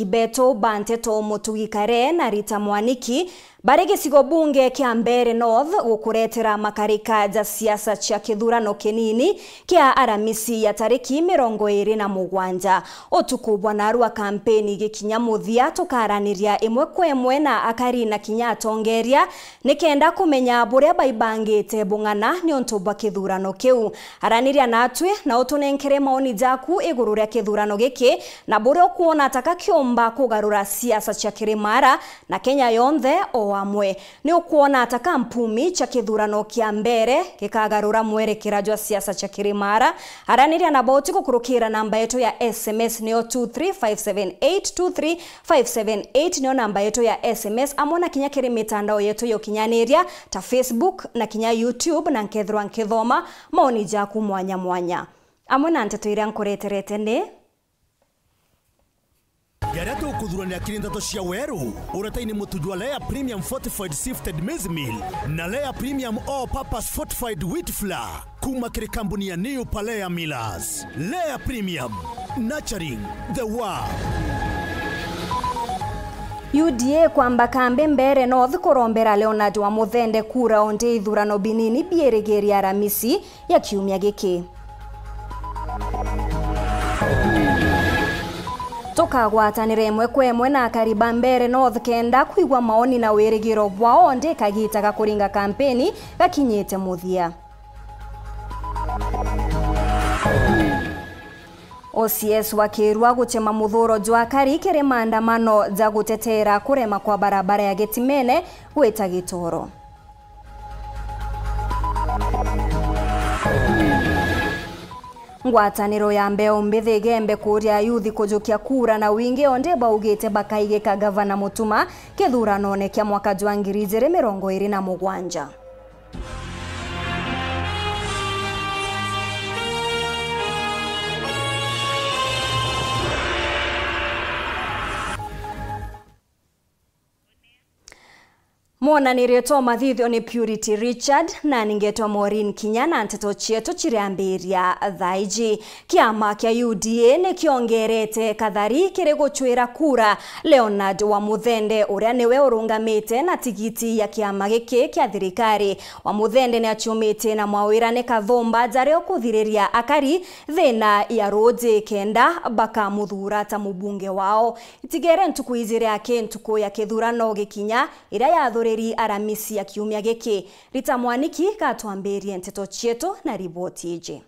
Kibeto Banteto Mutugikare na Rita Mwaniki bari gicigo bunge kia Mbeere North gukuretera makarika ja siasa cia kithurano kinini kia Aramisi ya tariki 27. Utuku bwana rwa kampeni gikinya muthia tukaraniria imwe kwa imwe na akari na kinya atongeria nikenda kumenya buria baibangite bung'ana ni untu bwa kithurano kiu. Araniria natwe na utunenkere maoni jaku iguru ria kithurano giki na buria ukuona taka kiomba kugarura siasa cia Kirimara na Kenya yonthe o amwe. Ni ukuona ataka mpumi cha kithurano kia Mbeere gikagarura mwerekera jwa siasa cha Kirimara. Araniria na bauti kukurukira namba yetu ya SMS niyo 23578 23578 niyo namba yetu ya SMS amona kinya kiri mitandao yetu yo kinyaniria ta Facebook na kinya YouTube na nkethirwa nkithoma maoni jaku mwanya mwanya. Amona nteto iria nkureterete ni Yareto kuthurania kiri ndeto cia weru uretaini mutujwa Lea Premium Fortified Sifted Maize Meal na Lea Premium All Purpose Fortified Wheat Flour kuma kiri kampuni ya New Palea Millers. Lea Premium, nurturing the world. UDA kwamba kambe Mbeere North kurombera Leonard wa Muthende kura onde ithurano binini bierigeria Aramisi ya kiumia giki. Tukagwatanire imwe kwa imwe na akariba Mbeere North kenda kuigwa maoni na wirigiro bwao ndi kagitaga kuringa kampeni gakinyite muthia. OCS wakirwa gutema muthuro jwa kari kiri maandamano ja gutetera kurema kwa barabara ya Getimene gwita Gitoro. Ngwataniro ya mbeo mbithi gembe kuria yuthi kujukia kura na wingi onde baugite bakaigika gavana Mutuma kithuranone kia mwaka jwa 2027. Mwonanirie mathithio ni Purity Richard na ningetwa Maureen Kinya na nteto cietu chiriambiria thaiji. Kiama kia UDA ni kiongerete kathari kiri guchwira kura Leonard wa Muthende uria niwe urungamite na tigiti ya kiama giki kia thirikari. Wa Muthende ni achiumite na mwawira ni Kathumba jari ukuthiriria akari thina ya rũnji kenda bakamuthura ta mubunge wao. Itigere ntuku izire ake ntuku ya kithurano gikinya iria yathuriri Aramisi ya kiumia giki. Rita Mwaniki katwambirie nteto cietu na riboti iji.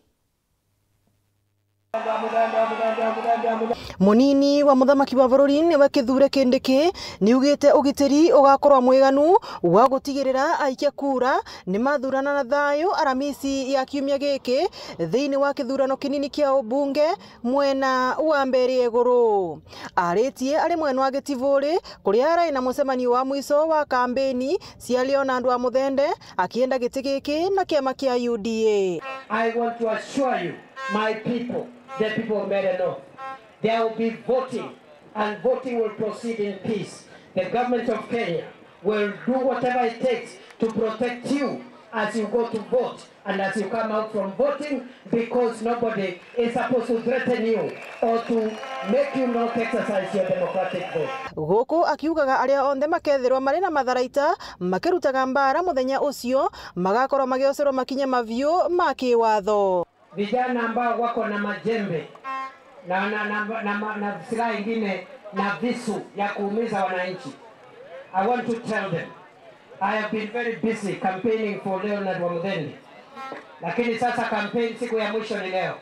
Munini wa muthamaki wa bururi niwe Kithure Kindiki niugite ugitiri ugakorwo mwiganu wa gutigirira aikia kura ni mathurana na thayu Aramisi ya kiumia giki thiini wa kithurano kinini kia ubunge mwena wa Mbeere Iguru. Aritie ari mwena wa Gitivuri kuria arai na mucemanio wa mwico wa kambeni cia Leonard wa Muthende akienda giti giki na kiama kia UDA. I want to assure you, my people, the people of Mbeere North, there will be voting, and voting will proceed in peace. The government of Kenya will do whatever it takes to protect you as you go to vote and as you come out from voting, because nobody is supposed to threaten you or to make you not exercise your democratic vote. Guku akiugaga aria onthe makethirwa mari na matharaita makirutaga mbara muthenya ucio magakorwo magiocerwo makinya maviu ma kiwatho. Vijana ambao wako na majembe na silaha ingine na visu ya kuumiza wananchi, I want to tell them I have been very busy campaigning for Leonard Wamuthende, lakini sasa campaign siku ya mwisho ni leo.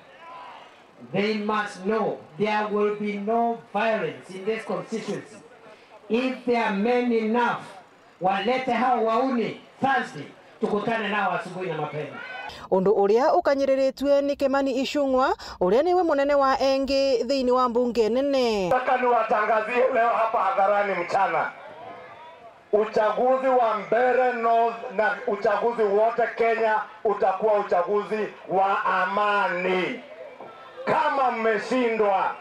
They must know there will be no violence in this constituency. If they are men enough, walete hao wauni Thursday, tukutane nao asubuhi na mapema. Undu uria ukanyiriritwe ni Kimani Ichung'wa uria niwe munene wa engi thiini wa mbunge nene. Nataka niwatangazie leo hapa hadharani mchana, uchaguzi wa Mbeere North na uchaguzi wote Kenya utakuwa uchaguzi wa amani. Kama mmeshindwa,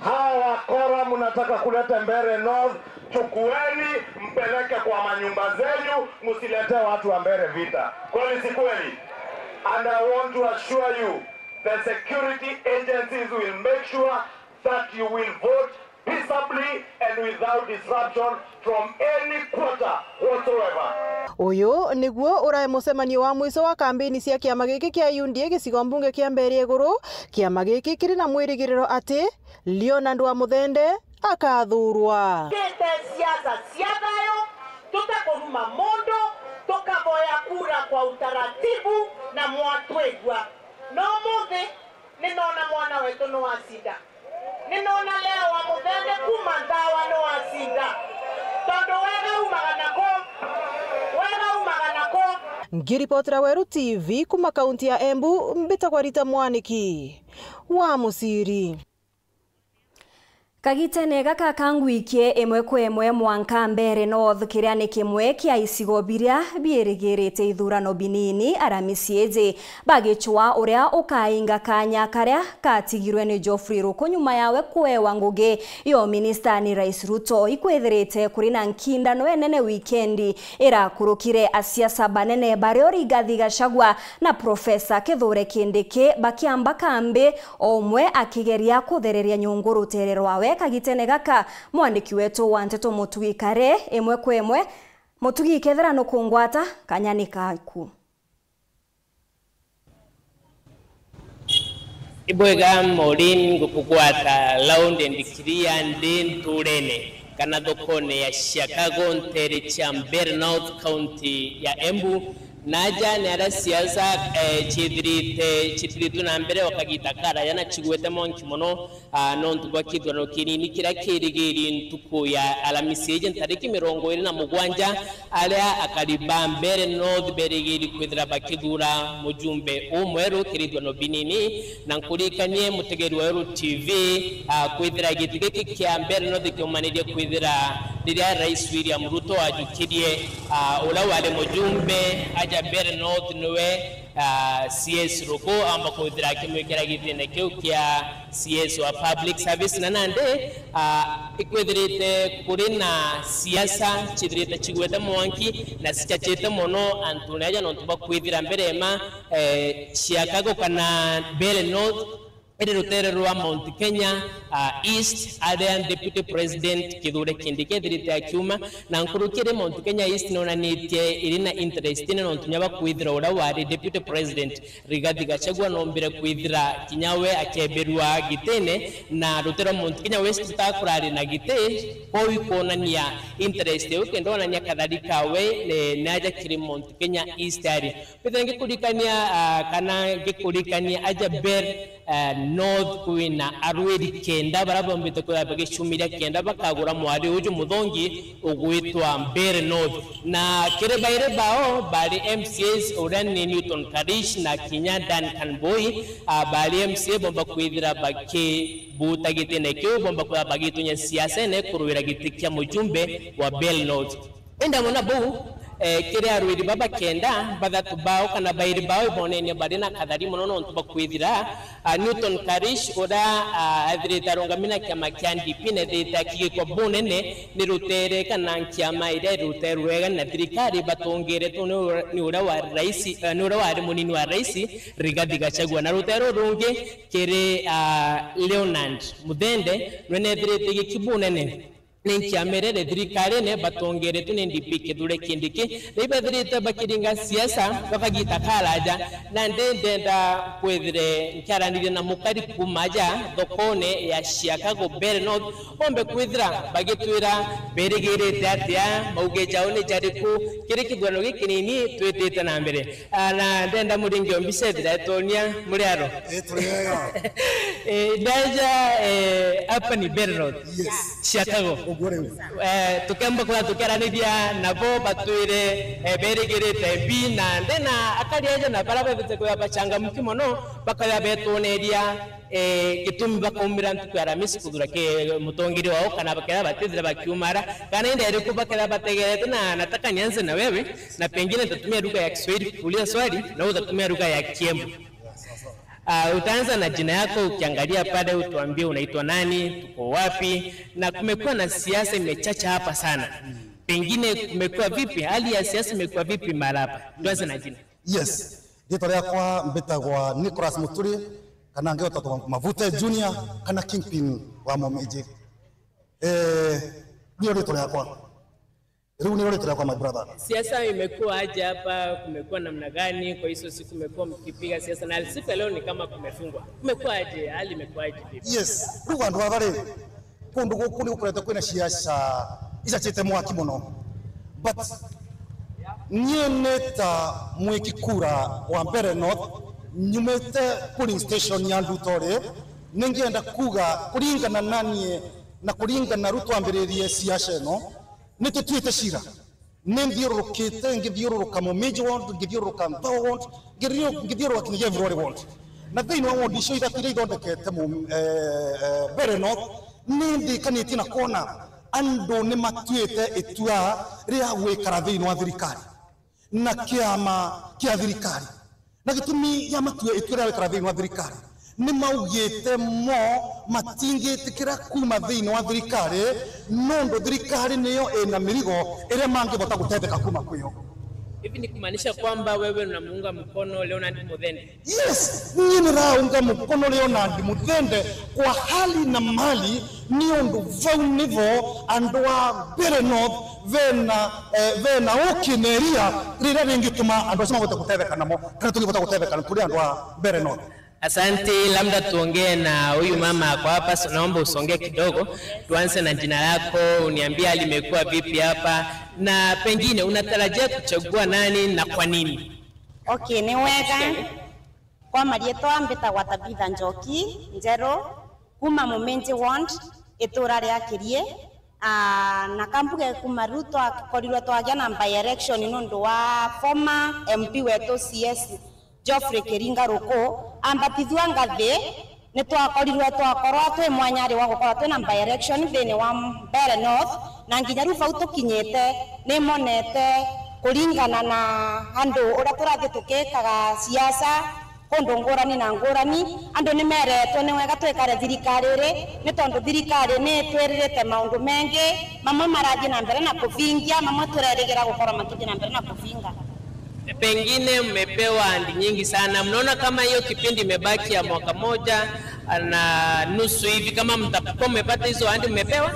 hawa wakora mnataka kuleta Mbeere North, chukueni mpeleke kwa manyumba zenyu, msilete watu wa Mbeere vita. Kweli si kweli? And I want to assure you, the security agencies will make sure that you will vote peaceably and without disruption from any quarter whatsoever. Uyu niguo urae mucemanio wa mwico wa kambeni cia kiama giki kia UNDA gicigo mbunge kia Mbeere Iguru. Kiama giki kiri na mwirigiriro ati Leonard Wamuthende akathurwa. Tete siasa cia thayo, tutakuruma mundu, tukavoya kura kwa utaratibu na mwatwigua. No muthi ninona mwana wetu no acinda, ninona Leo Wamuthende kuma ndawa no acinda, tondu wega umaga nako, wega umaga nako. Ngiripotera Weru TV kuma kaunti ya Embu, mbitagwa Rita Mwaniki wa Musiri. Kagitene gaka kangwikie imwe kwa imwe mwanka Mbeere North kiria ni kimwe kia icigo biria bierigirite ithurano binini Aramisi iji bagichwa uria ukainga kanya karia katigirwe ni Geoffrey Ruku nyuma yawe kuewa ngugi yo minista ni Rais Ruto. Ikwethirite kuri na nkindano enene wikendi irakurukire asiasa banene bario Rigathi Gachagua na Profesa Kithure Kindiki bakiamba kambi omwe akigeria kuthereria nyungu rutere rwawe. Kagitene gaka mwandiki wetu wa Nteto Mutugi Kare imwe kwa imwe. Mutugi kethera no kungwata kanyani kaku ibwega Maureen ngukugwata round ndikiria ndi nturene kana thokone ya Chicago ntere cha Mbeere North County ya Embu naja ni ara siasa chithirite chithiritu na mbere wakagita kara yana chigwete monki mono no ntugwa kithurano kinini kira kirigiri ntuku ya Alamisi eje tariki 27 aria akariba Mbeere North berigiri kwithira bakithura mujumbe umweru kirithurano binini na nkurikanie mutegeri wa Weru TV kwithira giti giki kia Mbeere North kiumanirie kwithira riria Rais William Ruto ajukirie ula wale mujumbe aja Mbeere North niwe CS Ruku amba kwithira kimwikira gitine kiu kia CS wa public service na nande ikwithirite kuri na siasa chithirite chigwete mwanki na sichachite mono antu aja nontu bakwithira mbere ma Chicago kana Mbeere North ere rutere rwa Mount Kenya East aria Deputy President Kithure Kindiki ethirite akiuma na nkurukire Mount Kenya East nonanitie iri na interest ine nontu nya bakwithira uria wari Deputy President Rigathi Gachagua nombire kwithira kinyawe akemberwa gitene na rutere Mount Kenya West tutakurari na gite kou ikonania interest yo kendo onania katharika we naja kiri Mount Kenya East ari pitha ngikurikania kana ngikurikania aja Mbeere North kwina arwiri kenda barabombete kwa bagicumiria kenda bakagura mwari uju muthongi ugwitwa Mbeere North na kire baire bao bari MCAs uria ni Newton Karish na Kinya Duncan Boy bari MCA bomba kwithira baki buta gitene kiu bomba kwa bagitunya siasa ne kuruwira giti kia mujumbe wa Mbeere North enda mona bu kire arwiri baba kenda bathatu bao kana bairi bao ibonene bari na kathari muno nontu bakwithira Newton Karish uria athirite arungamina kiama kia NDP na ethirite akigikwa bunene ni rutere kana nkiama iria rutere rwega na thirikari batungiretwo ni uria wa raisi ni uria wari munini wa raisi Rigathi Gachagua na rutere rungi kiri Leonard Muthende nwene ethirite gikibunene nenkiamerere thirikari ne batongeretwo ni NDP Kithure Kindiki ribathirite bakiringa siasa bakagita karaja na ndenda kwithire nkiaranirie na mukari kumaja thokone ya Chicago Mbeere North ombe kwithira bagitwira berigirite atia mauge jao ni jariku kiri kithurano giki nini twitite na mbere na ndenda muringi ombise thiretonia muri aro ndaja hapa ni Mbeere North. Yes. Chicago tukemba kula tukeraniria nabo batwire berigirite bi na ndena akariaja na baraba bete kwa bachangamuki mono bakaya betoneria gitumi bakumira ntuku Aramisi kuthura ke mutongiri wao kana bakera batithira bakiumara kana inde iriku bakera bategerete na nataka nianze na wewe na pengine nitatumia lugha ya Kiswahili kuuliza swali na utatumia lugha ya Kiembu. Utaanza na jina yako, ukiangalia pale utuambie unaitwa nani, tuko wapi, na kumekuwa na siasa imechacha hapa sana. Pengine kumekuwa vipi, hali ya siasa imekuwa vipi mara hapa? Tuanze na jina. Yes, rĩtwa rĩakwa mbĩtagwa Nicholas Muturi kana ngĩhota Mavute Junior kana Kingpin wa Momiji. Ndio rĩtwa rĩakwa. Rĩu nĩrĩo rĩtwa rĩakwa my brother. Siasa imekuwa aje hapa? Kumekuwa namna gani? Kwa hizo siku kumekuwa mkipiga siasa na siku ya leo ni kama kumefungwa. Kumekuwa aje? Hali imekuwa aje vipi? Yes, rĩu andũ aba rĩ kũndũ gũkũ nĩ gũkoretwo kwĩna ciaca icacĩte mwaki mũno. But niĩ nĩ ta mwĩki kura wa Mbeere North nyumĩte polling station ya Ndutorĩ, nĩngĩenda kuga kũringana na niĩ na kũringana na rĩu twambĩrĩrie ciaca ĩno nĩ tũtuĩte cira. Nĩ thiũrũrũkĩte ngĩthiũrũrũka Mũminji ward, ngĩthiũrũrũka Nthaũ ward, ngĩthiũrũrũka nginyagia Everore ward. Na thĩinĩ wa ward icio ithatũ iria ithondekete Mbeere North nĩ ndĩkanĩtie na kuona andũ nĩ matuĩte itua rĩa gwĩkara thĩinĩ wa thirikari na kĩama kĩa thirikari. Na gĩtũmi ya matue itua rĩa gwĩkara thĩinĩ wa thirikari nĩ maugĩte mo matingĩtĩkĩra kuma thĩinĩ wa thirikari nũndũ thirikari nĩyo ĩna mĩrigo ĩrĩa mangĩhota gũtetheka kuma kwĩyo. Hivi ni kumaanisha kwamba wewe unamuunga mkono Leonard Muthende? Yes, niĩ nĩraunga mkono Leonard Muthende kwa hali na mali nĩ ũndũ vau nĩvo andũ a Mbeere North vena ũkĩneria rĩrĩa rĩngĩtũma andũ acio mahote gũtetheka namo kana tũngĩhota gũtetheka tũrĩ andũ a Mbeere North. Asante, labda tuongee na huyu mama kwa hapa, naomba usongee kidogo. Tuanze na jina lako, uniambie hali imekuwa vipi hapa na pengine unatarajia kuchagua nani na kwa nini? Okay, ni wega. Kwa marietwa mbitagwa Tabitha Njoki Njeru kuma Muminji ward itura ria Kirie. Na kambuge kuma riu twakorirwe twagia na by election nundu wa former MP wetu CS Geoffrey Kiringa Ruku ambatithua ngathi ni twakorirwe twakorwo twi mwanyari wa gukorwo twina by election thiini wa Mbeere North na nginya riu vau tukinyite ni monete kuringana na andu uria turathie tukikaga siasa kundu ngurani na ngurani andu ni meretwo ni wega twikare thirikari ri ni tondu thirikari ni twiririte maundu mengi mamwe marathie na mbere na kuvingia mamwe turerigira gukorwo makithie na mbere na kuvinga. Pengine mmepewa ahadi nyingi sana, mnaona kama hiyo kipindi imebaki ya mwaka moja na nusu hivi, kama mtakuwa mmepata hizo ahadi mmepewa?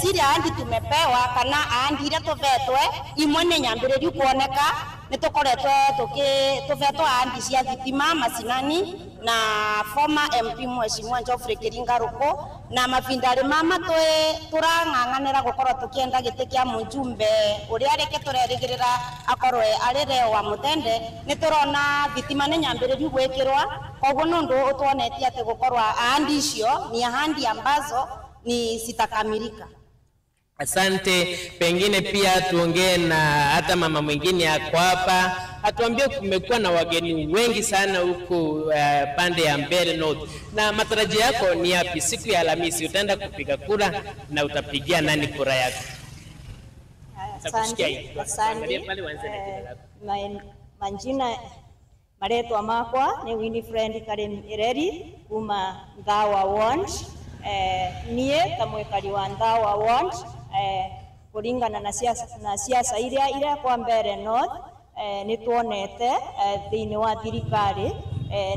Siri ahadi tumepewa kana ahadi iria tuvetwe imwe ni nyambĩrĩrio kuoneka ni tukoretwe tuvetwo ahadi cia thitima macinani na former MP Mheshimiwa Geoffrey Kiringa Ruku na mabindari mama turang'ang'anĩra gukorwo tukienda gĩtĩ kĩa mũjumbe ũrĩa rĩke tũrerĩgĩrĩra akorwe arĩ Leo wa Muthende nĩ tũrona thitima nĩ nyambĩrĩrio gwĩkĩrwa koguo nĩ ũndũ ũtuonetie atĩ gũkorwo ahadi icio ni ahadi ambazo ni zitakamilika. Asante. Pengine pia tuongee na hata mama mwingine ako hapa atuambie, kumekuwa na wageni wengi sana huku pande ya Mbeere North, na matarajio yako ni yapi siku ya Alhamisi? Utaenda kupiga kura na utapigia nani kura yako? Asante. Asante. Manjina maretwa makwa ni Winifred Karem Ireri kuma Nthawa ward. Nie ta mwikari wa Nthawa ward kuringana na siasa iria kwa Mbeere North ni tuonete thiini wa thirikari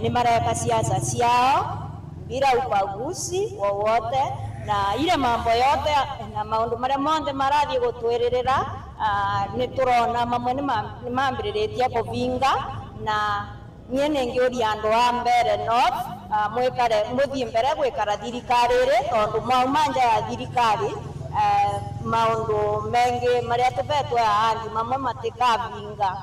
ni mareka siasa ciao bila ubaguzi wowote na ile mambo yote na maundu maria monthe marathie gutwiririra ni turona mamwe ni mambiriritie kuvinga na nie ningiuria andu a Mbeere North mwikare muthie mbere gwikara thirikari ri tondu mwauma nja ya thirikari maundu mengi maria tuvetwe ahandi mamwe matikavinga.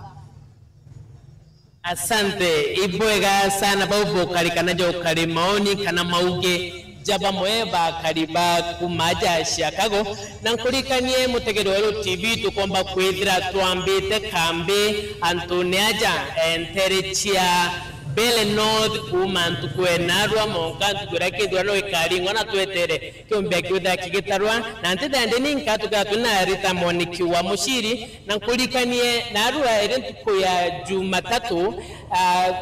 Asante ibwega sana baubo kali kana jo kali maoni kana mauge jaba mweba kaliba kumaja Chicago na nkulikanie mutegeri wa TV tukomba kwithira twambite kambi antoniaja enterechia Mbeere North kuma ntukwe narwa monka ntukwira kithurano ikaringwa na twetere kiumbia kiutha kigitarwa na ntithande ninka tukatuna Rita Moniki wa Mushiri na nkulikanie narwa iri ntuku ya Jumatatu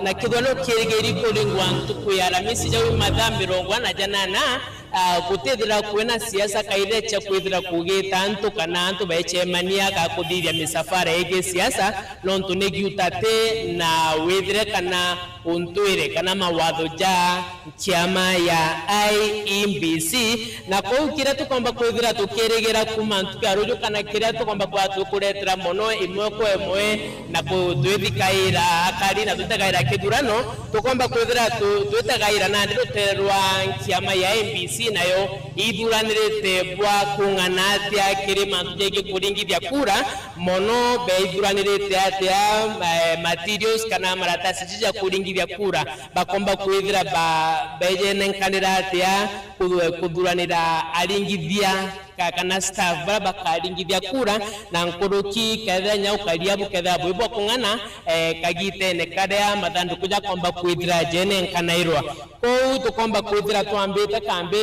na kithurano kirigiri kuringwa ntuku ya Alamisi jau mathaa 48 gutithira kwina siasa kaire cha kwithira kugita antu kana antu bechemania ka kuthiria misafara igi siasa nontu ni giutate na withire kana untwire kana mawatho ja kiama ya IEBC na kou kiria tukomba kwithira tukirigira kuma ntuku ya ruju kana kiria tukomba kwa tukuretera mono imwe kwa imwe na twithikaira akari na twitagaira kithurano tukomba kwithira twitagaira na ndi ruterwa kiama ya MBC nayo ithuranirite bwa kung'ana atia kiri mantu jengi kuringithia kura mono beithuranirite atia materials kana maratasi cija kuringithia kura bakomba kwithira bejenenkanira atia kuthuranira aringithia kana staff bara bakaringithia kura na nkuruki kethira nyau kariabu kethira bwibwa kung'ana kagitene karia mathanduku jakomba kwithira jene nkanairwa kou tukomba kwithira twambite kambi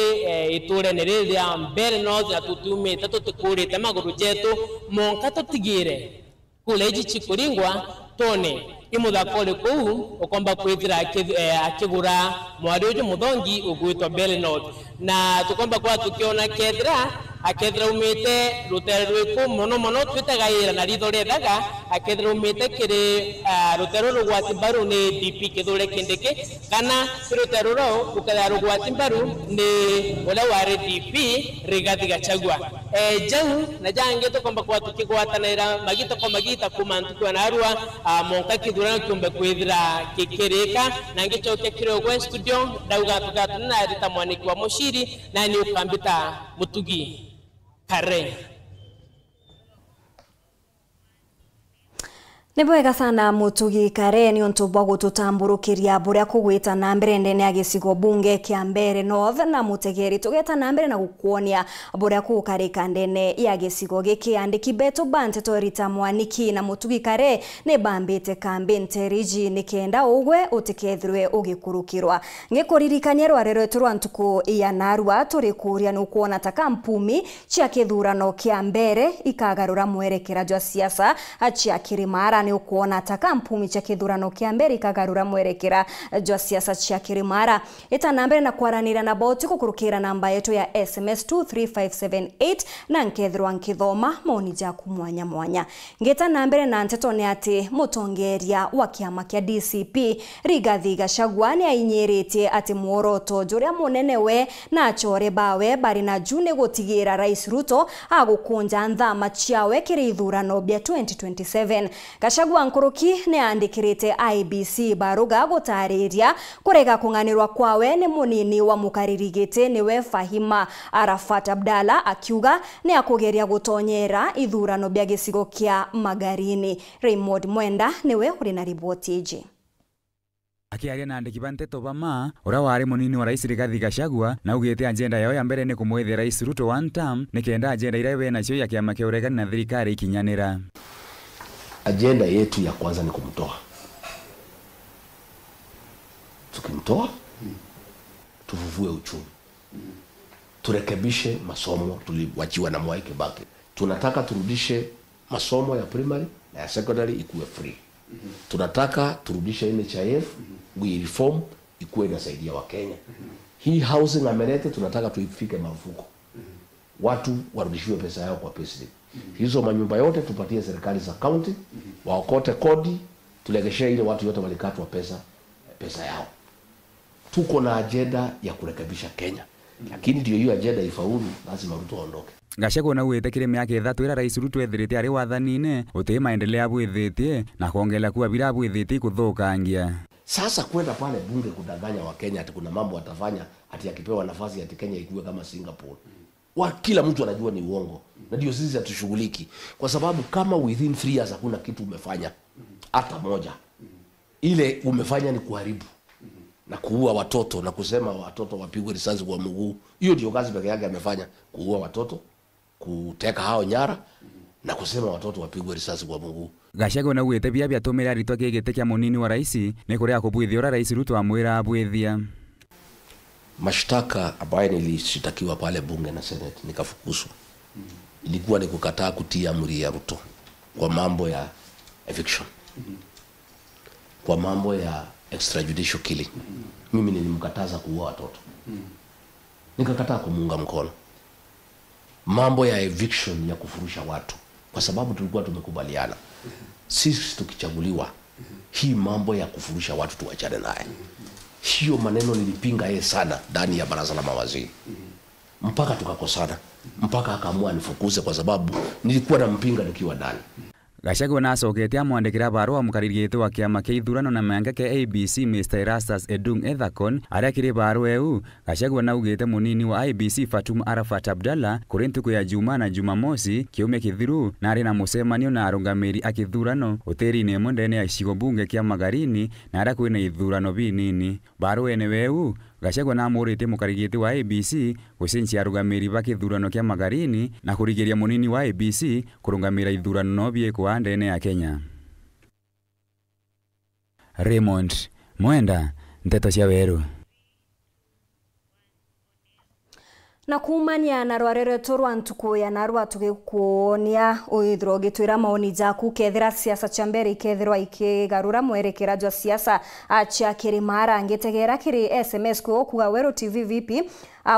iturene riria Mbere North na tutumite tutikurite maguru jetu monka tutigire kula iji chikuringwa tone imuthako kou ukomba kwithira akigura mwari uju muthongi ugwitwa Mbere North na tukomba kwa tukiona kethira akethira umite rutere rwiku mono mono twitagaira na ritho rethaga akethira umite kiri rutere rugwati mbaru ni DP kithure kindiki kana rutere rou rukethira rugwati mbaru ni uria wari DP Rigathi Gachagua jau na jangi tukomba kwa tukigwatanira magita kwa magita kuma ntuku na arua monka kithurano kiumbe kwithira kikirika na ngicokia kirogwe studio ndauga tugatuna rita mwaniki wa muciri na ni ukambita mutugi kare. Nĩ wega sana Mutugi Kare ni untu bwa gututamburukiria buria kugwita na mbere ndene ya gicigo bunge kia Mbere North na mutegeri tugeta na mbere na gukuonia buria kukarika ndene ya gicigo giki andiki betu bante torita Mwaniki na Mutugi Kare ni bambite kambi nteriji nikenda ugwe utikethirwe ugikurukirwa ngikuririkania rware rwetu rwa ntuku ya narua turi kuria nukuona ta kampumi cia kithurano kia Mbere ikagarura mwerekera jwa siasa cia Kirimara ni ukuona ta kampumi cha kithurano kia Mbere ikagarura mwerekera jwa siasa cia Kirimara ita mbere na kwaranira na boti kukurukira namba yetu ya SMS 23578 na nkethirwa nkithoma maoni jaku mwanya mwanya ngeta na mbere na nteto ni ati mutongeria wa kiama kia DCP Rigathi Gachagua ni ainyiritie ati muoroto juria munene we na achore bawe bari na june gutigira Rais Ruto agukunja nthama ciawe kiri ithurano bia 2027. Gachagua nkuruki ni andikirite IBC baruga gutariria kurega kunganirwa kwawe ni munini wa mukaririgite niwe Fahima Arafat Abdalla akiuga ni akugeria gutonyera ithurano bia gicigo kia Magarini. Raymond Mwenda niwe uri na riboti iji. Akiaria na andiki ba nteto bama uria wari munini wa Rais Rigathi Gachagua na ugite agenda yao ya mbere ni kumwethia Rais Ruto one term ni kenda agenda iria we nacio ya kiama kia uregani na thirikari ikinyanira. Agenda yetu ya kwanza ni kumtoa. Tukimtoa, tuvuvue uchumi. Turekebishe masomo tuliwachiwa na Mwai Kibaki. Tunataka turudishe masomo ya primary na ya secondary ikuwe free. Tunataka turudishe NHIF, we reform ikuwe inasaidia wa Kenya. Hii housing amelete tunataka tuifike marufuku. Watu warudishiwe pesa yao kwa payslip. Hizo manyumba yote tupatie serikali za county, waokote kodi, tulegeshe ile watu yote walikatwa pesa yao. Tuko na agenda ya kurekebisha Kenya. Lakini ndio hiyo agenda ifaulu, lazima Ruto aondoke. Gachagua na wite kire miaka ithatu ira Rais Ruto ethirite ari wathani-ini uti maendeleo abwithitie na kuongela kuwa bira abwithitie kuthukangia. Sasa kwenda pale bunge kudanganya wa Kenya ati kuna mambo atafanya ati akipewa nafasi ati Kenya ikuwe kama Singapore. Wa kila mtu anajua ni uongo. Na ndio sisi hatushughuliki kwa sababu kama within 3 years hakuna kitu umefanya hata moja. Ile umefanya ni kuharibu na kuua watoto na kusema watoto wapigwe risasi kwa mguu. Hiyo ndio kazi pekee yake amefanya, kuua watoto, kuteka hao nyara na kusema watoto wapigwe risasi kwa mguu. Gachagua na wite bia biatumira ritwa gigite kia munini wa rais ni kuria kubwithia uria Rais Ruto amwira abwithia. Mashtaka ambayo nilishtakiwa pale bunge na Senate nikafukuzwa ilikuwa ni kukataa kutii amri ya Ruto kwa mambo ya eviction, kwa mambo ya extrajudicial killing. Mimi nilimkataza kuua watoto. Nikakataa kumuunga mkono. Mambo ya eviction ya kufurusha watu, kwa sababu tulikuwa tumekubaliana sisi tukichaguliwa hii mambo ya kufurusha watu tuachane naye. Hiyo maneno nilipinga yeye sana ndani ya baraza la mawaziri. Mpaka tukakosana, mpaka akaamua nifukuze kwa sababu nilikuwa nampinga nikiwa ndani. Gachagua nacokete amwandikira barua mukaririite wa kiama kia ithurano na manga kia ABC Mr Erastus Edung Ethakon aria kiri barua eu. Gachagua naugite munini wa IBC Fatuma Arafat Abdalla kuri ntuku ya Juma na Jumamosi kiumia kithiru na ari na mucemanio na arungamiri a kithurano utiri-ini imwe ndene ya icigo mbunge kia Magarini na aria kwina ithurano binini. Barua ene weu Gachagua namuritie mukarigiti wa ABC gucenjia arugamiri ba kithurano kia Magarini na kurigiria munini wa ABC kurungamira ithurano no biekwa ndene ya Kenya. Raymond Mwenda, Nteto cia Weru. Na kumania na rwarere rwa ntuku ya narwa tugikuonia uithiro gitwira maoni jaku kethira siasa cha mbere ikethirwa ikigarura mwerekera jwa siasa cha Kirimara ngitegera kiri SMS kwa kuga Weru TV vipi.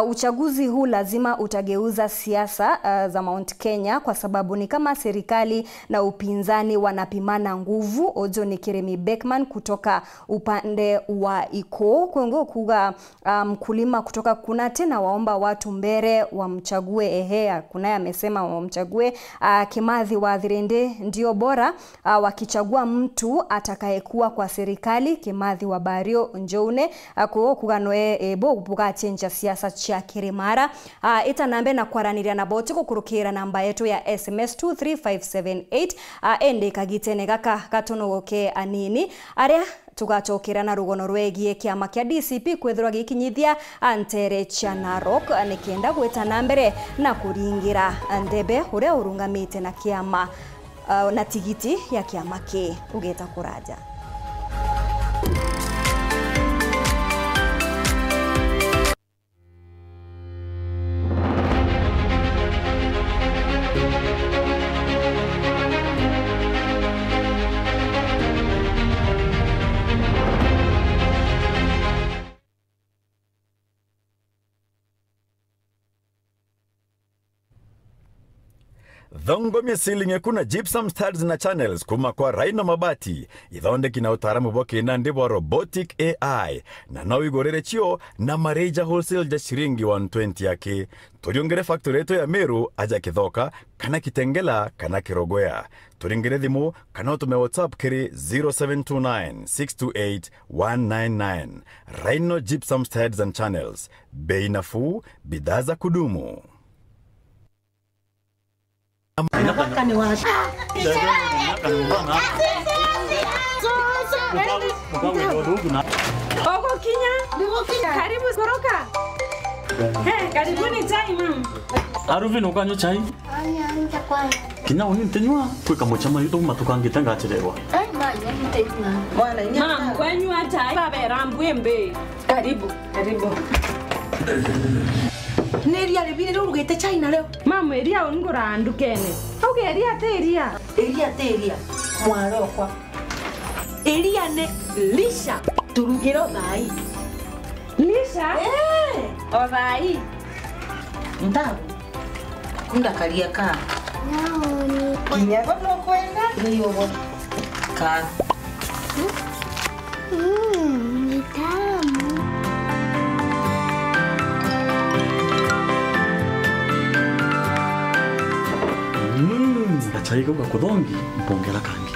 Uchaguzi huu lazima utageuza siasa za Mount Kenya kwa sababu ni kama serikali na upinzani wanapimana nguvu. Ojo ni Kiremi Beckman kutoka upande wa Iko kwengo kuga mkulima kutoka kuna tena waomba watu mbere wamchague ehea kunaye amesema wamchague Kimathi wa Thirende ndio bora wakichagua mtu atakayekuwa kwa serikali. Kimathi wa Bario Njoune kuo kuganoe ebo kupuka chenja siasa cha Kirimara. Itanambe na kwaraniria na boti kukurukira namba yetu ya SMS 23578 ende kagitene gaka gatonogoke anini aria tugacokera na rugono rwegie kiama kia DCP kwethirwa gikinyithia antere cha Narok nikienda gwita na mbere na kuringira ndebe uria urungamite na kiama na tigiti ya kiama ki ugeta kuraja. Thongomia ceiling kuna gypsum studs na channels kuma kwa Rhino Mabati ithondeki na utaaramu bwa kinandi bwa robotic AI na no igorere chio na mareja wholesale ja shiringi 120 yake turiongere factory yetu ya Meru aja Kithoka kana Kitengela kana Kirogoya turingire thimu kana utume WhatsApp kiri 0729 628 199. Rhino Gypsum Studs and Channels, bei nafuu, bidhaa za kudumu. Oko kinya, karibu soroka. Hey, karibuni chai mam. Aruvi nokanywa chai? Kinya uni ntenywa kweka mochama yuto matukangita ngacherewa. Mam, kwanywa chai babera mbwembe. Karibu, karibu. Neria ribire rugite chai na leo. Mam, eria ungura andukene. Auge eria te eria. Eria te eria. Mwarokwa. Eria ne lisha turugiro thai. Lisha? Eh, o thai. Ndabu. Kunda karia ka. Kinya go no kwenda. Ni yogo. Ka. Ni tamu. Gachai gauka kuthongi mpongera kangi.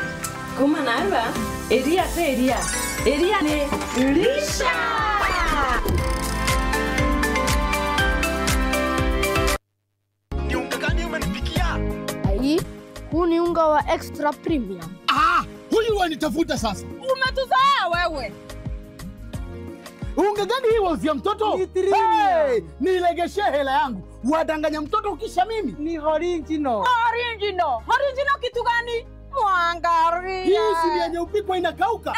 Kuma narwa eria te eria. Eria ne lisha. Ni unga gani umenipikia? Ai, huu ni unga wa extra premium. Ah, huyu wanitafuta sasa. Umetuzaa wewe. Unga gani hii wauzia mtoto? Hey, nilegeshe hela yangu. Wadanganya mtoto ukisha mimi? Ni original. Original. Original kitu gani? Mwangaria. Hii si yenye upikwa inakauka.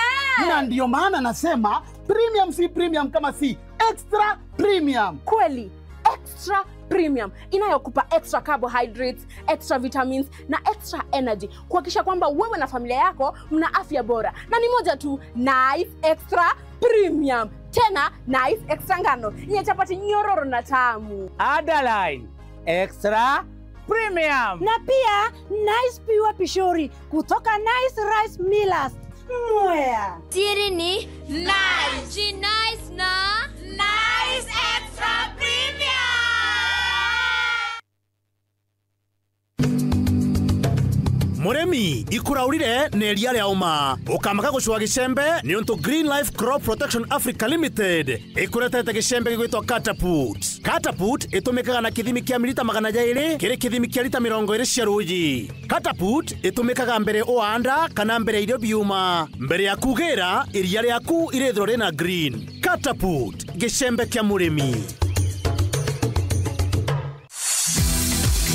Na ndio maana nasema premium si premium kama si extra premium. Kweli, extra Premium inayokupa extra carbohydrates, extra vitamins na extra energy kuhakikisha kwamba wewe na familia yako mna afya bora. Na ni moja tu, Nice Extra Premium. Tena Nice Extra ngano yenye chapati nyororo na tamu. Adeline Extra Premium. Na pia Nice Pure Pishori kutoka Nice Rice Millers. Mwea. Siri ni Nice. Nice na Nice Extra Premium. Muremi ikuraurire ne ria ria uma ukamaka gucua gicembe ni untu Green Life Crop Protection Africa Limited ikuretete gicembe gigwitwo Catapult. Catapult itumikaga na kithimi kia milita 200 kiri kithimi kia lita 20 cia ruji. Catapult itumikaga mbere uanda kana mbere irio biuma mbere ya kugira iria riaku irithwo rina green. Catapult gicembe kia murimi.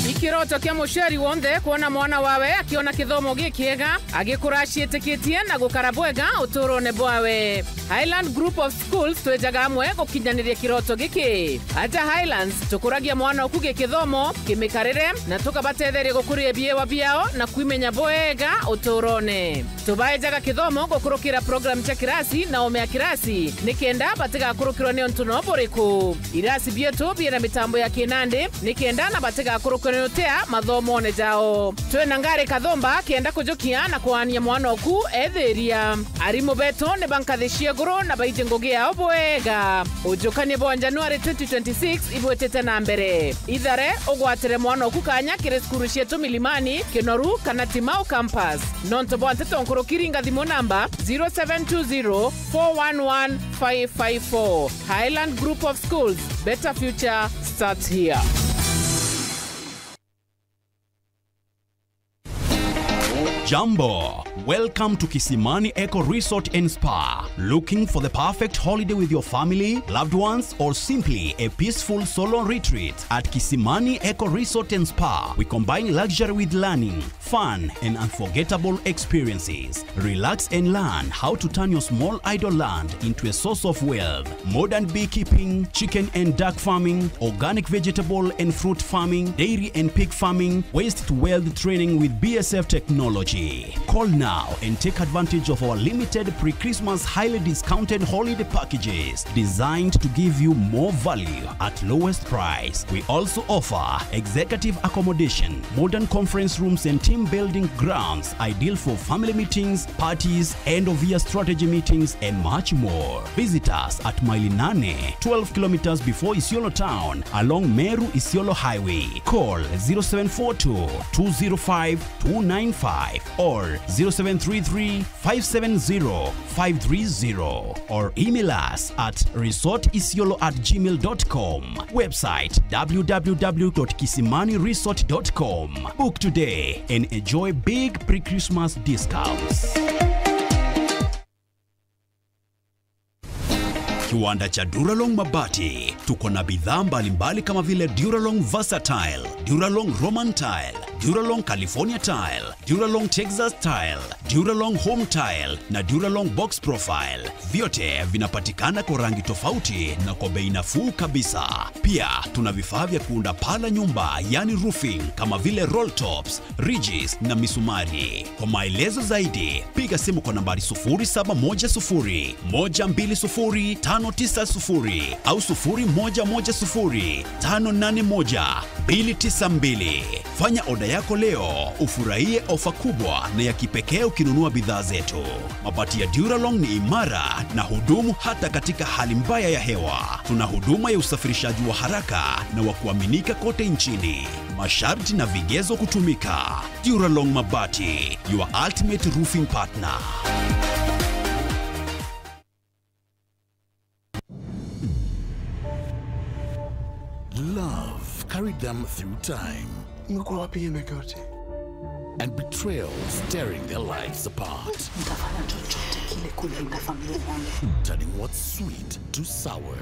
Ikiroto kia muciari wonthe kuona mwana wawe akiona kithomo gikiega agikura aciitikitie na gukara bwega uturone bwawe. Highland Group of Schools twijaga amwe gukinyaniria kiroto giki. Ata Highlands tukuragia mwana oku gikithomo kimikarire na tukabatetheria gukuria biewa biao na kwimenya bwega uturone. Tubaejaga kithomo gukurukira program cha kirasi na omea kirasi nikenda batigakurukirwa ni untu no buriku. Irasi bietu biena mitambo ya kinandi nikenda na batigakurukirwa ni utea mathomone jao. Twina ngari kathomba kienda kujukia na kuania mwana oku ethiria. Arimu betu ni bankathishie nguru na baije ngugi yao bwega. Ujukanie bwa January 2026 ibwetete na mbere. Ithare ugwatire mwana oku kanya kiri cukuru cietu Milimani, Kinoru kana Timau campus. Nonto bwa nteto nkurukiringa thimu namba 0720 411 554. Highland Group of Schools, better future starts here. Jambo! Welcome to Kisimani Eco Resort and Spa. Looking for the perfect holiday with your family, loved ones, or simply a peaceful solo retreat? At Kisimani Eco Resort and Spa, we combine luxury with learning, fun, and unforgettable experiences. Relax and learn how to turn your small idle land into a source of wealth. Modern beekeeping, chicken and duck farming, organic vegetable and fruit farming, dairy and pig farming, waste to wealth training with BSF technology. Call now and take advantage of our limited pre-Christmas highly discounted holiday packages designed to give you more value at lowest price. We also offer executive accommodation, modern conference rooms and team building grounds ideal for family meetings, parties, end of year strategy meetings and much more. Visit us at Mailinane, 12 kilometers before Isiolo town along Meru Isiolo Highway. Call 0742 205 295 or 0733 570 530 or email us at resortisiolo@gmail.com. Website www.kisimaniresort.com. Book today and enjoy big pre-Christmas discounts. Kiwanda cha Duralong Mabati tuko na bidhaa mbalimbali kama vile Duralong Versatile, Duralong Roman Tile, Duralong California Tile, Duralong Texas Tile, Duralong Home Tile na Duralong Box Profile. Vyote vinapatikana kwa rangi tofauti na kwa bei nafuu kabisa. Pia tuna vifaa vya kuunda paa la nyumba, yani roofing, kama vile roll tops, ridges na misumari. Kwa maelezo zaidi piga simu kwa nambari 0710 120 590 au 0110 581 292. Fanya oda yako leo ufurahie ofa kubwa na ya kipekee ukinunua bidhaa zetu. Mabati ya Duralong ni imara na hudumu hata katika hali mbaya ya hewa. Tuna huduma ya usafirishaji wa haraka na wa kuaminika kote nchini. Masharti na vigezo kutumika. Duralong Mabati, your ultimate roofing partner. Love carried them through time. And betrayals tearing their lives apart. Turning what's sweet to sour.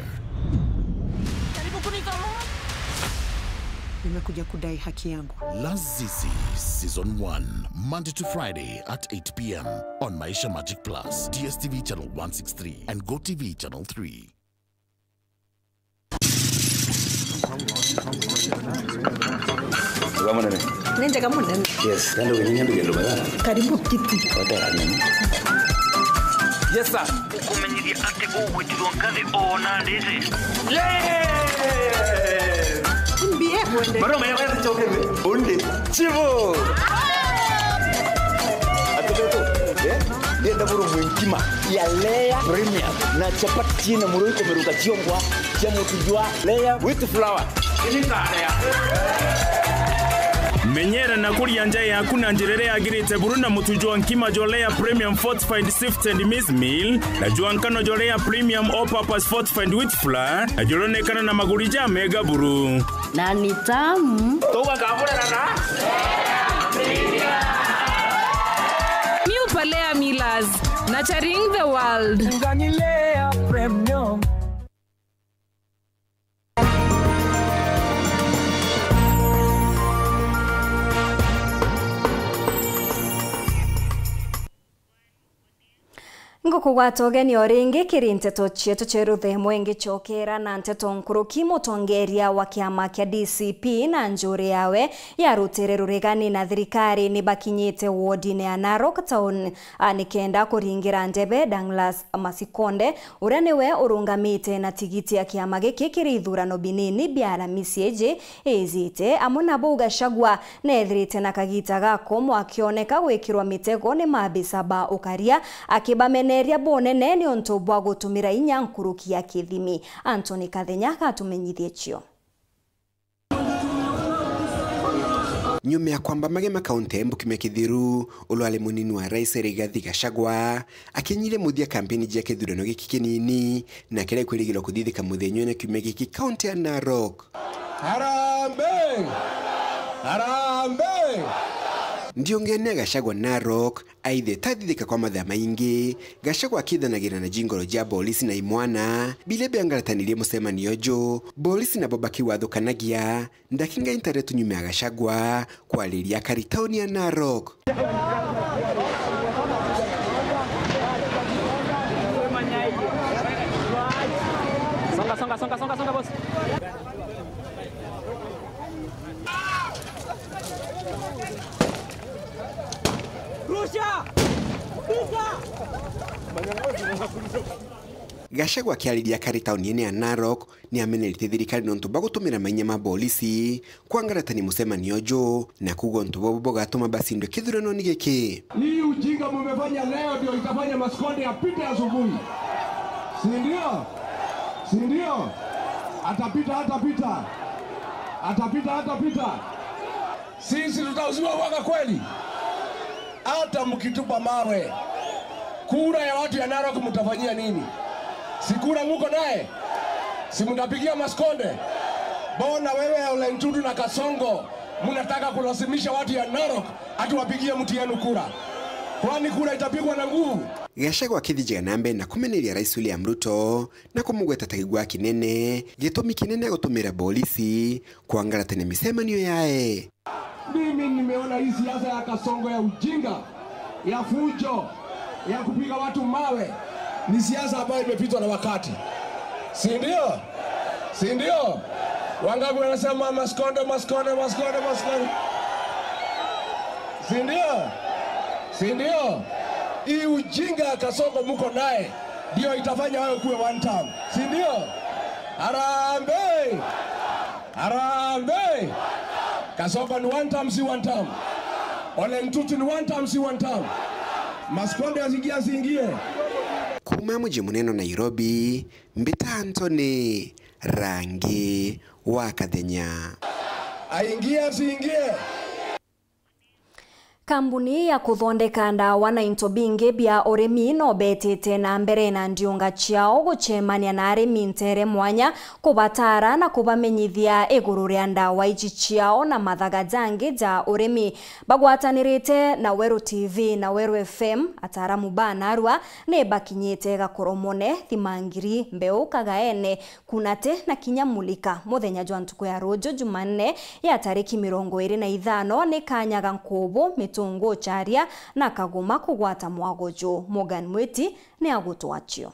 Nimekuja kudai haki yangu. Lazizi Season 1, Monday to Friday at 8 p.m. on Maisha Magic Plus, DSTV Channel 163 and GoTV Channel 3. Nenjega munene. Yes, kando kinyambi ndo bana. Karibu kiti. Yes sir. Ukumenyithia ati ugwitirwo ngathi ona ndizi. Yeah! Mbie mwende. Bado mwenye kwa choke bunde. Chivo. Atoto. Eh? Ndienda buru mwinkima ya Lea Premium na chapati na murui komeruka chiongwa cha mutujwa Lea with flour. Menyera na kuria nja yaku na njira ĩrĩa yagĩrĩte buru na mũtu nkima jwa Lea Premium Fortified Sifted Maize Meal na jwa nkano jwa Lea Premium All Purpose Fortified Wheat Flour na juronekana na maguri ja mega buru na ni tamu toka kavura na New Palea Millers, nurturing the world. Nganilea Premium. Ngukugwata ũgeni o rĩngĩ kĩrĩ nteto cietu cia mwengi chokera na nteto nkuruki mũtongoria wa kĩama kĩa DCP na njũrĩ yawe yarutire rũregani na thirikari nĩ bakinyĩte wodi-inĩ ya Narok Town nĩkenda kũringira ndebe Douglas Masikonde ũrĩa nĩwe ũrũngamĩte na tigiti ya kĩama gĩkĩ kĩrĩ ithurano binini bya Aramisi ĩjĩ ĩzite amwe nabo Gachagua nethirite na kagita gako mwakĩoneka gwĩkĩrwo mĩtego nĩ maabisa ba ũkaria akĩbameneria bonene ni onto bwa gutumira inya nkuruki ya kithimi. Anthony Kathenya gatumenyithie cio. Nyume ya kwamba magema kaunti Embu kimya kithiru ulwale munini wa rais Rigathi Gachagua akinyire muthia kampeni jia kithurano giki kinini na kire kwirigirwo kuthithika muthenya na kiumia giki kaunti ya Narok. Harambee! Harambee! Ndiongene Gachagua Narok aithe tathithika kwa mathaa maingi Gachagua akithanagira na jingoro jia bolisi na imwana bile biangaratanirie mucemanio ju bolisi nabo bakiwathukanagia ndakinga internet nyuma ya Gachagua kwariria kari tauni ya Narok. Songa songa songa songa songa boss. Rusha! Pika! Gachagua akiariria kari tauni-inĩ ya Narok ni amenerete thirikari nontu bagutumira mainya ma bolisi kwangaratani mucemanio ju na kuga ntu bobo bogatuma basindwe kithurano-inĩ giki. Hii ujinga mumefanya leo ndio itafanya Masikonde apite asubuhi. Si ndio? Si ndio? Atapita, atapita. Atapita, atapita. Sisi tutauziwa waka kweli. Hata mkitupa mawe, kura ya watu ya Narok mtafanyia nini? Si kura muko naye? Si mtapigia Masikonde? Bona wewe Ole Ntutu na Kasongo mnataka kulazimisha watu ya Narok atuwapigie mtu yenu kura. Kwani kura itapigwa na nguvu? Gachagua akithinjaga na mbere na kumeneria Rais William Ruto na kumugweta ta kigwa kinene gitumi kinene gutumira bolisi kwangaratania micemanio yae. Mimi nimeona hii siasa ya Kasongo ya ujinga, ya fujo, ya kupiga watu mawe ni siasa ambayo imepitwa na wakati. Si ndio? Si ndio? Wangapi wanasema Masikonde, Masikonde, Masikonde, Masikonde? Si ndio? Si ndio? Hii ujinga ya Kasongo muko naye ndio itafanya wewe kuwe one term. Si ndio? Harambee! Harambee! Kasongo ni one term, si one term. Ole Ntutu ni one term, si one term. Masikonde asingie, asingie. Kuma muji muneno Nairobi, Mbita Anthony Rangi wa Kathenya. Aingie, asiingie. Kambuni ya kuthondeka ndawa na into bingi bya urimi no betete na mbere na ndiunga ciao gucemania na arimi ntere mwanya kubatara na kubamenyithia iguru ria ndawa ici ciao na mathaga jangi ja urimi bagwatanirite na Weru TV na Weru FM. Ataramu ba Narua ni bakinyite Gakoromone, Thimangiri, Mbeu, Kagaene, Kunate na Kinyamulika muthenya jwa ntuku ya ruju Jumanne ya tariki 25 ni kanyaga nkubu mitungo charia na kaguma kugwata mwagojo. Morgan Mweti ni agutwachio.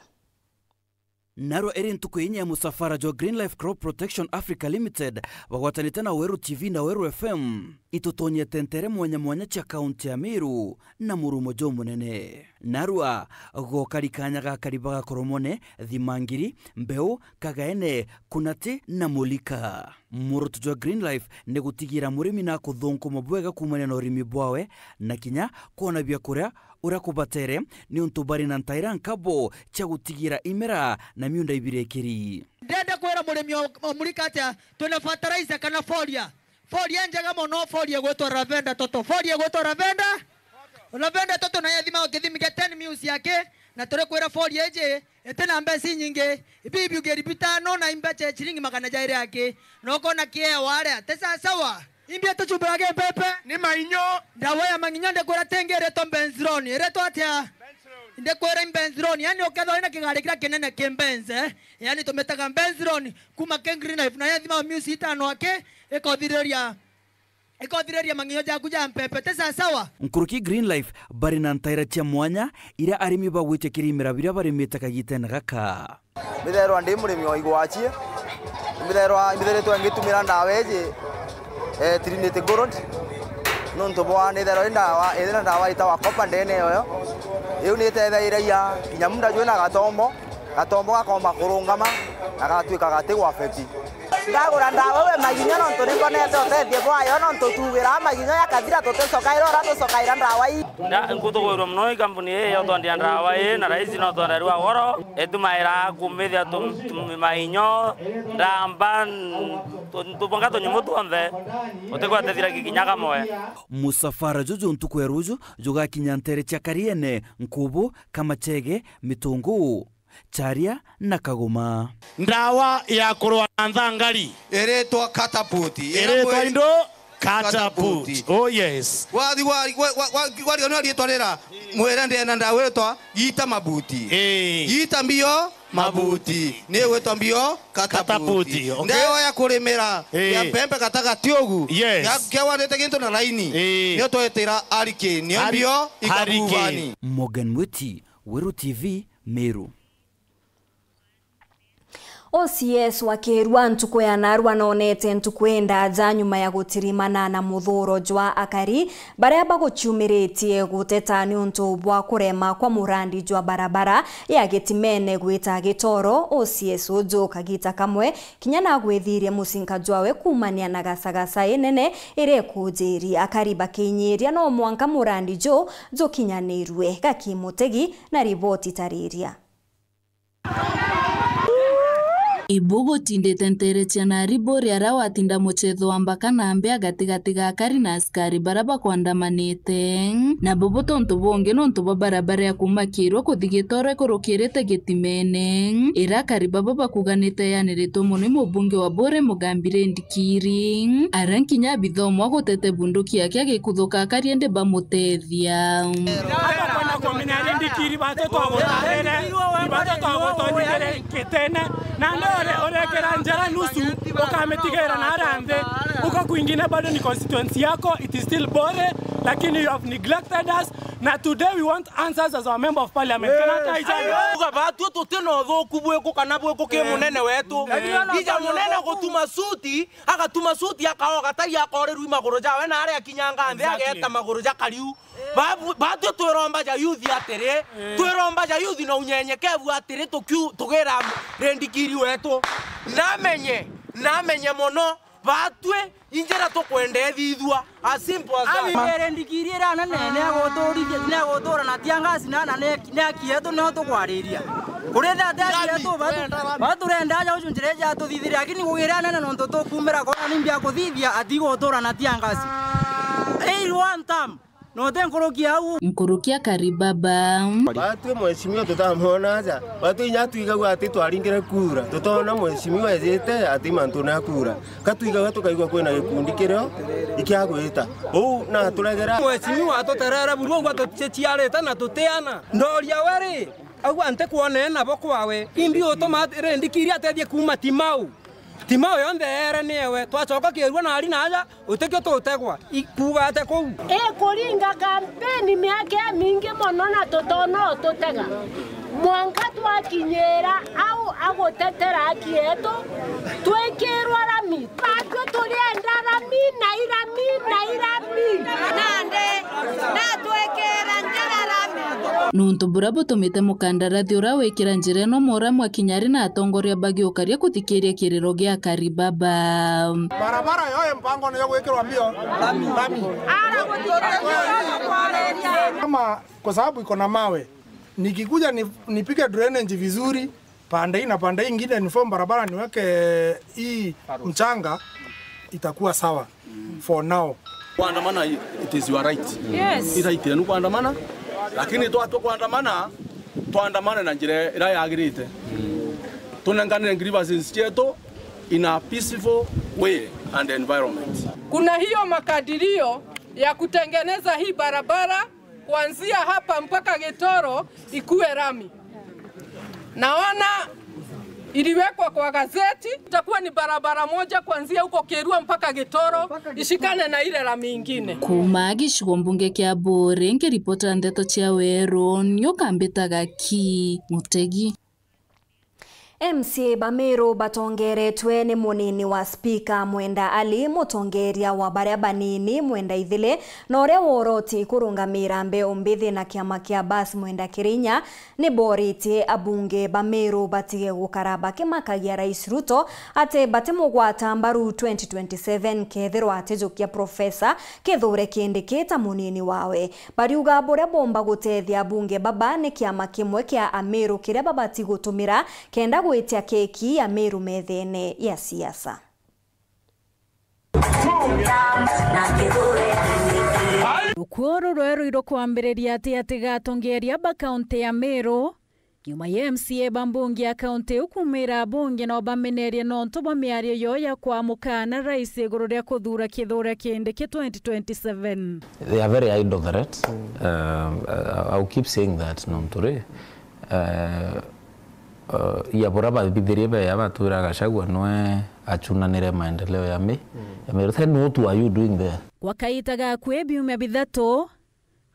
Narwa eri ntuku inya ya musafara jwa Green Life Crop Protection Africa Limited bagwatanite na Weru TV na Weru FM itutonye tentere mwanya mwanya cha kaunti ya Meru na murumo jo munene. Narwa gokarikanya gakariba gakoromone Thimangiri, Mbeu, Kagaene, Kunate na Mulika. Murutu jwa Green Life ni gutigira murimi na kuthunku mabwega kumania na urimi bwawe na kinya kuona byakuria uria kubatere ni untu bari na ntaira nkabo cha gutigira imera na miunda ibirekeri. Ndenda kwira murimi o Mulika atia twina fertilizer kana folia. Folia njega muno, folia gwetwo Lavender Toto. Folia gwetwo Lavender Toto na yathima githimi kia 10 mils yake na turi kwira folia ije etena mbeci nyingi ibibi ugeri bitano na imbeche chiringi magana jaire yake nokona kiewa aria tesa sawa. Imbia tuchumbirage pepe ni mainyo ndawa ya manginyo ndekwira tengere to benzroni eretwa atia ndekwira benzroni yani ukethwa ina kigari kira kinene kimbenze yani tumetaga benzroni kuma ke Green Life na yathima mils itano ake ikothiriria manginyo jaku ja mpepe tesa sawa. Nkuruki Green Life bari na ntaira cia mwanya iria arimi bagwitikira imera biria barimite kagitene gaka. Mitherwa ndi murimi wa igwachie mitherwa imitherĩtwo ngitumira ndawa iji Trinity Gold nontu bwa nitherwa ndawa ithira ndawa itawa kopa ndene yoyo iu nitetheiragia kinya mundu ajwe na gatombo gatombo gakoma kurungama na gatuika gatigwa affect. Ndagura ndawa we maginya nontu ningonete utethie bwayo nontu tugira maginya yakathira tuticokaira ura tucokaira ndawa ii nda nkutugwirwa muno ikampuni ii yothondia ndawa ii na raisi no thonderwa goro itumaira kumithia mainyo ndamba tubonga tunyumu tuonthe utigwatethira gikinya kamwe. Musafara juju ntuku ya ruju jugakinya ntere cha Kariene, Nkubu, Kamachege, Mitungu, Charia na Kagoma. Ndawa ya kurwa na nthangari iretwa catapult, iretwa indo catapult. Oh yes. Wathi wari no rietwa rira mwira ndena ndawa iretwa gita mabuti. Gita mbio mabuti ni gwetwa mbio catapult. Ndawa ya kurimira ya pembe katagati ogu kiawanite gintu na laini nio twetira hurricane nio mbio ikabuvani. Morgan Mwiti, Weru TV, Meru. OCS wakirwa ntuku ya Narwa nonete ntuku endaja nyuma ya gutirimana na muthuro jwa akari baria baguchumiretie guteta ni untu bwa kurema kwa murandi jwa barabara ya gitimene gwita gitoro. OCS uju kagita kamwe kinya na gwithirie mucinka jwawe kumania na gasagasa inene ire kujiri akari bakinyiria no mwanka murandi jo jokinyanirwe gakimutegi na riboti tariria. Ibugo tindete ntere cia ribori arawatinda muchetho wa mbaka na mbea gatigati ga akari na askari baraba kwandamanite na bobo tontu bonge nontu bwa barabara ya kuma Kirwa kuthi Gitoro ikurukirite Gitimene ira akari babo bakuganite yaniritwo muno ni mubunge wa Bore Mugambire Ndikiri arankinya bithomo agutete bunduki yake agikuthuka akari ende bamutethia. Orekera njara nusu ukametigera na aranthe uko kwingine bado ni constituency yako, it is still Bore, lakini you have neglected us na today we want answers as our member of parliament. Uga batu tutino thoku bweko kana bweko ke munene wetu ija munene gutuma suti agatuma suti akaoga tai akoreru maguru jawe na aria kinyanga nthe ageta maguru ja kariu batu twiromba ja youth atiri twiromba ja youth na unyenyekevu atiri tugira rendikiri wetu namenye mono batwe injera tukwende thithua as simple as that. Abire ndikiri era na nene agoturithia ne agotura na tiangasi na na ne akietu no tukwariria kuri tha akietu baturenda ja ucunjire ja tuthithiria lakini kugira nene no tukumira kona ni mbia kuthithia atigotura na tiangasi ei one time no te nkurukia au nkurukia karibaba batwe mheshimiwa tutamuona aja batu inya tuigagua ati twaringire kura tutona mheshimiwa ejete ati mantu na kura katuigaga tukaigua kwina gikundi kirio ikiagwita ou na turegera mheshimiwa atuterere burwo gwa tuchiarite na tutiana ndoria weri au ante kuone nabo kwawe imbi utuma rendikiria atethie kuma timau timau yonthe ere niewe twacoka kirua na ari naja utikio tutegwa ikuga ate kou kuringa kampeni miaka mingi mono na tutono tutega Mwanka twakinyera au agotetera haki yetu twekirwa rami patwe tulienda rami na irami na irami nande na twekera njera rami. Nuntu bura butumite mukandarathi uria wikira njira ino muramu akinyari na atongoria bagiukaria kuthikiria kiriro gia Karibaba. Barabara yoe mpango niyo gwikirwa mbio lami. Kama kwa sababu iko na mawe, nikikuja nipige drainage vizuri pande hii na pande hii ingine, niform barabara niweke hii mchanga, itakuwa sawa for now. Kuandamana it is your right. Yes. Right yenu kuandamana, lakini twatwa kuandamana twandamane na njira ira yagirite. Tunenganire grievances chetu in a peaceful way and environment. Kuna hiyo makadirio ya kutengeneza hii barabara kuanzia hapa mpaka Gitoro ikuwe rami. Naona iliwekwa kwa gazeti, itakuwa ni barabara moja kuanzia huko Kerua mpaka Gitoro ishikane na ile rami ingine. Kuma gicigo mbunge kia Bore nkiripota ndeto cia Weru nyukambitaga ki Mutegi. MCA Bamiru batongeretwe ni munini wa spika Mwenda Ali, mutongeria wa baria banini Mwenda Ithile, na uria woroti kurungamira mbeu mbithi na kiama kia Bas Mwenda Kirinya ni boritie abunge Bamiru batige gukara bakimakagia Rais Ruto ati batimugwata mbaru 2027 kethirwa atijukia Profesa Kithure Kindiki ta munini wawe. Bariuga buria bomba gutethia abunge baba ni kiama kimwe kia Amiru kiria babati gutumira kenda gwitia keki ya Meru methene ya siasa. Rukuoro rweruirwo kwambĩrĩria atĩ atigatongeria ba kaunti ya Meru nyuma ya MCA bambunge ya kaunti ukumira bunge no bamenerie nontu bwa mĩario yo ya kwamũkana rais igũrũ rĩa kũthura Kithure Kindiki 2027. They are very idle threats. I'll keep saying that nontore ya bora babithirie be ya batura Gachagua noe achunanire maendeleo ya me. Ya then what are you doing there? Kwa kaita gakwe biumia bithatu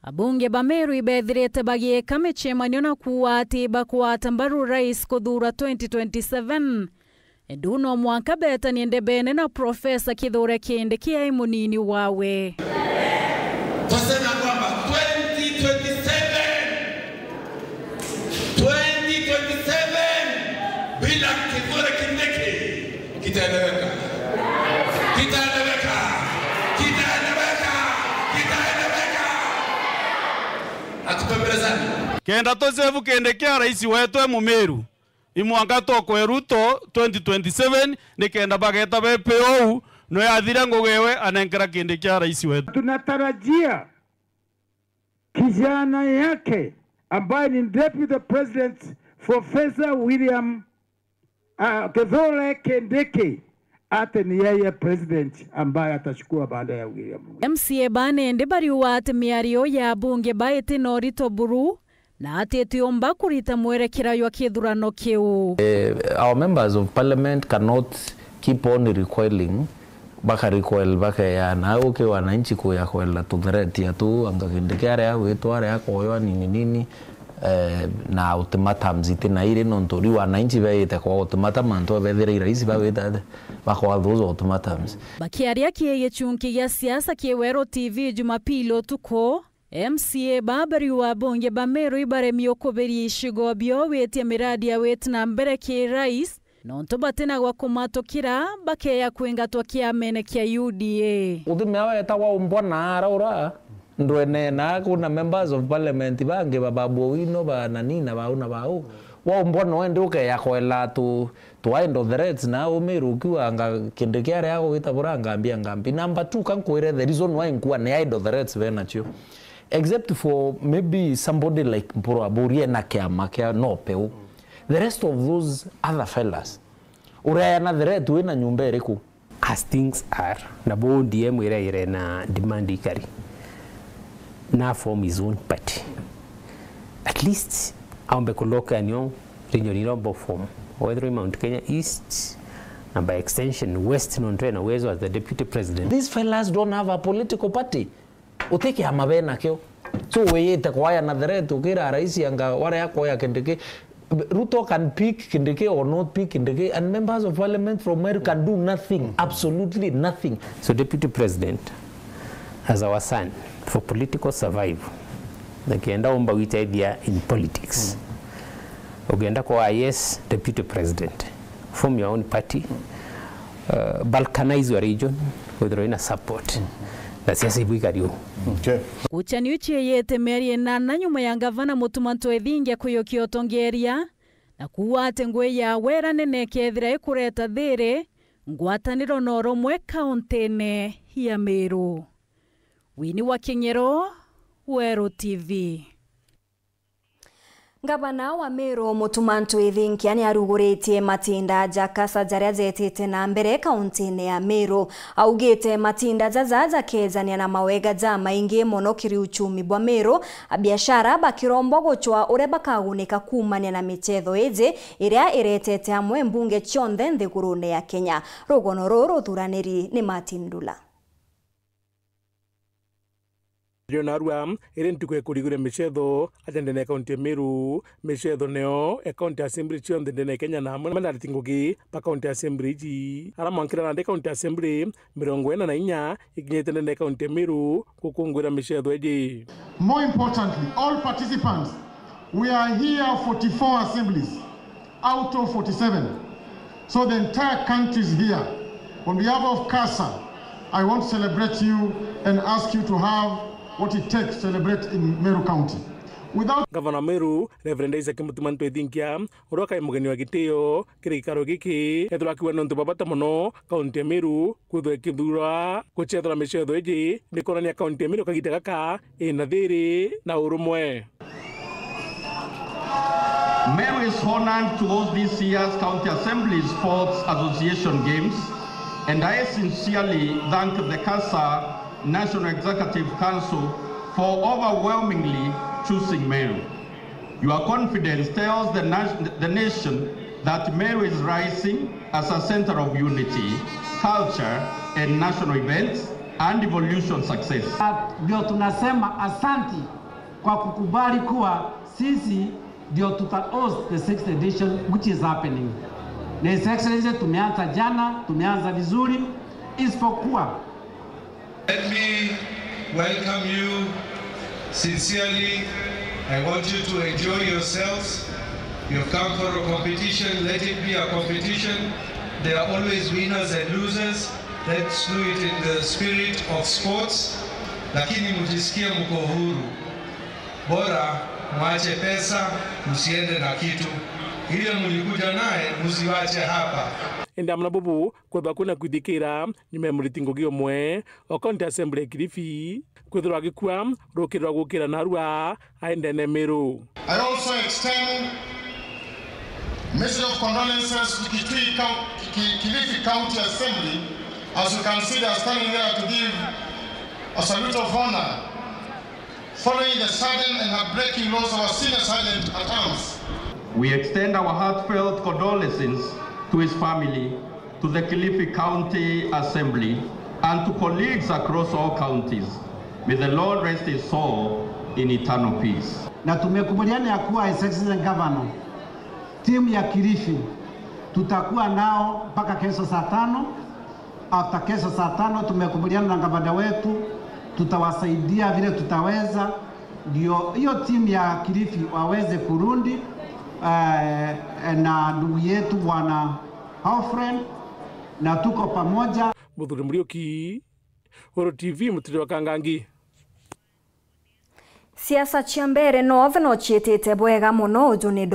abunge ba Meru ibethirite bagiika micemanio na kuwa ati bakwata mbaru rais kuthura 2027 nduno mwanka betanie ndebene na Profesa Kithure Kindiki ai munini wawe. Tusema kwamba 2027 bila Kithure Kindiki kitaeleweka. Kitaeleweka. Kitaeleweka. Kitaeleweka. Hatupembelezani. Kenda tosevu kendekea rais wetu Mumeru. Imwanga tokwe Ruto 2027 ni kenda bageta BPO no yathire ngugewe anenkera kendekea rais wetu. Tunatarajia kijana yake ambaye ni Deputy President Professor William Kithure Kindiki ate ni yeye president ambaye atachukua baada ya William. MCA banende bariuga ati miario ya bunge baete no rito buru na ati tiomba kurita mwerekera wa kithurano kiu. Our members of parliament cannot keep on recoiling baka recoil baka ya na uke wananchi kuya kwela tu threat ya tu anga Kindiki aria witwa aria koywa nini nini na ultimatums itina ire nontu riu wananchi beite kwa ultimatum antu bethire iraisi bawita bakwa those ultimatums. Bakiaria kie gichunki gia siasa kie Weru TV Jumapili utuko MCA babari wa bunge ba Meru ibaremio kuberia icigo bio witie miradi ya wit na mbere ki rais nontu batina gwa kumatukira bakeya kwingatwa kiamene kia UDA. Uthime awa etagwa umbwana araura ndwene na kuna members of parliament bange bababu wino ba nani na bau na bau wa mbona wende uke ya kwela tu endo threats na Umeru kiwa anga Kindiki aria agwita bura ngambia ngambi number 2 kankwire the reason why nkuwa ni idle threats benachio except for maybe somebody like Mpuru Aburi na kiama kia no peu the rest of those other fellas uria na threat wina nyumba iriku as things are na bo DM ira ire na demand ikari na form his own party at least aombe kuloka nyo rinyo form whether Mount Kenya East and by extension West nontwe na uwezo as the deputy president. These fellas don't have a political party. Uteke amabena kyo. So weyete kwaya na threat ukira rais anga wale yako ya Kindiki. Ruto can pick Kindiki or not pick Kindiki, and members of parliament from Meru can do nothing, absolutely nothing. So Deputy President, as our son, for political survival, nakienda omba wita in politics. Ukienda kwa yes, Deputy President, form your own party, balkanize your region with ina support. Na siasa ibwikario. Okay. Kuchani yete meri na nyuma ya gavana Mutumanto Ethingia kuyokio tongeria na kuwa atengwe ya wera nene kethira ikureta thiri ngwataniro na urumwe kauntine ya Meru. Wini wa King'ero, Weru TV. Gavana wa Meru Mutumanto Ethingia ni aruguritie matinda jakasa jaria jetete na mbere kaunti-ini ya Meru. Augite matinda jaza jakezania na mawega ja maingi muno kiri uchumi bwa Meru, biashara bakirombo guchwa uria bakagunika kumania na michetho iji iria iretete amwe mbunge cionthe nthigurune ya Kenya. Rugono ruru ruthuraniri ni Martin Ndula. Narua iri ntuku ekurigure michetho atendene kaunti ya Meru michetho neo e county assembly cionthe ndene Kenya na manariti ngugi pa county assembly iji ara mwankira na ndi county assembly 44 ikinyete ndene kaunti ya Meru gukungwira michetho iji. More importantly, all participants, we are here 44 assemblies out of 47, so the entire country is here. On behalf of CASA, I want to celebrate you and ask you to have what it takes to celebrate in Meru County. Without Governor Meru, Reverend Isaac Mutumanto Ethingia, uroka mugeni wa gitio kiri gikaro giki ethira kiwa nontu babata muno kaunti ya Meru kwithwa ikithura guchethera michetho iji ni kuonania kaunti ya Meru kagita gaka ina thiri na urumwe. Meru is honored to host this year's County Assembly Sports Association Games, and I sincerely thank the CASA National Executive Council for overwhelmingly choosing Meru. Your confidence tells the nation that Meru is rising as a center of unity, culture, and national events and evolution success. Ndio tunasema asanti kwa kukubali kuwa sisi ndio tuta host the 6th edition which is happening. Na 6th edition tumeanza jana, tumeanza vizuri, isipokuwa. Let me welcome you sincerely. I want you to enjoy yourselves. You've come for a competition. Let it be a competition. There are always winners and losers. Let's do it in the spirit of sports. Lakini mjisikie mko huru. Bora mwache pesa, msiende na kitu. Ile mlikuja naye msiwache hapa. Ndamna bubu kwethwa kwina kwithikira nyuma ya muriti ngugi umwe o county assembly Kilifi kwithirwa agikua rukirwa gukira narua aendene Meru. I also extend message of condolences to Kilifi County Assembly. As you can see, they are standing there to give a salute of honor following the sudden and heartbreaking loss of our senior sergeant at arms. We extend our heartfelt condolences to his family, to the Kilifi County Assembly, and to colleagues across all counties. May the Lord rest his soul in eternal peace. Na tumekubaliana ya kuwa His Excellency Governor, timu ya Kilifi tutakuwa nao mpaka kesho saa 5. After kesho saa 5 tumekubaliana na gavana wetu tutawasaidia vile tutaweza, ndio hiyo timu ya Kilifi waweze kurundi na ndugu yetu Bwana Alfred, na tuko pamoja. Muthuri Muriuki, Weru TV, mutiri wa Kangangi. Siasa cia mbere North no ciĩtĩte bwega mũno ũndũ nĩ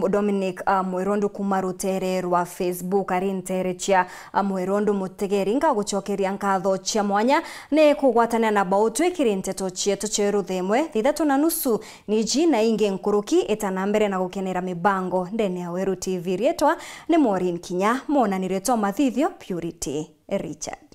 Dominic Mwirondu kuma rũtere rwa Facebook arĩ ntere cia Mwirondu mũtegeri ngagũcokeria nkatho cia mwanya nĩ kũgwatania na bao twĩkĩrĩ nteto cietu cia rũthemwe 3:30 niji na ingĩ nkũrũki ĩtana mbere na gũkenera mĩbango ndene ya Weru TV. Rĩtwa nĩ Maureen Kinya monanire Thomas Thithio Purity Richard.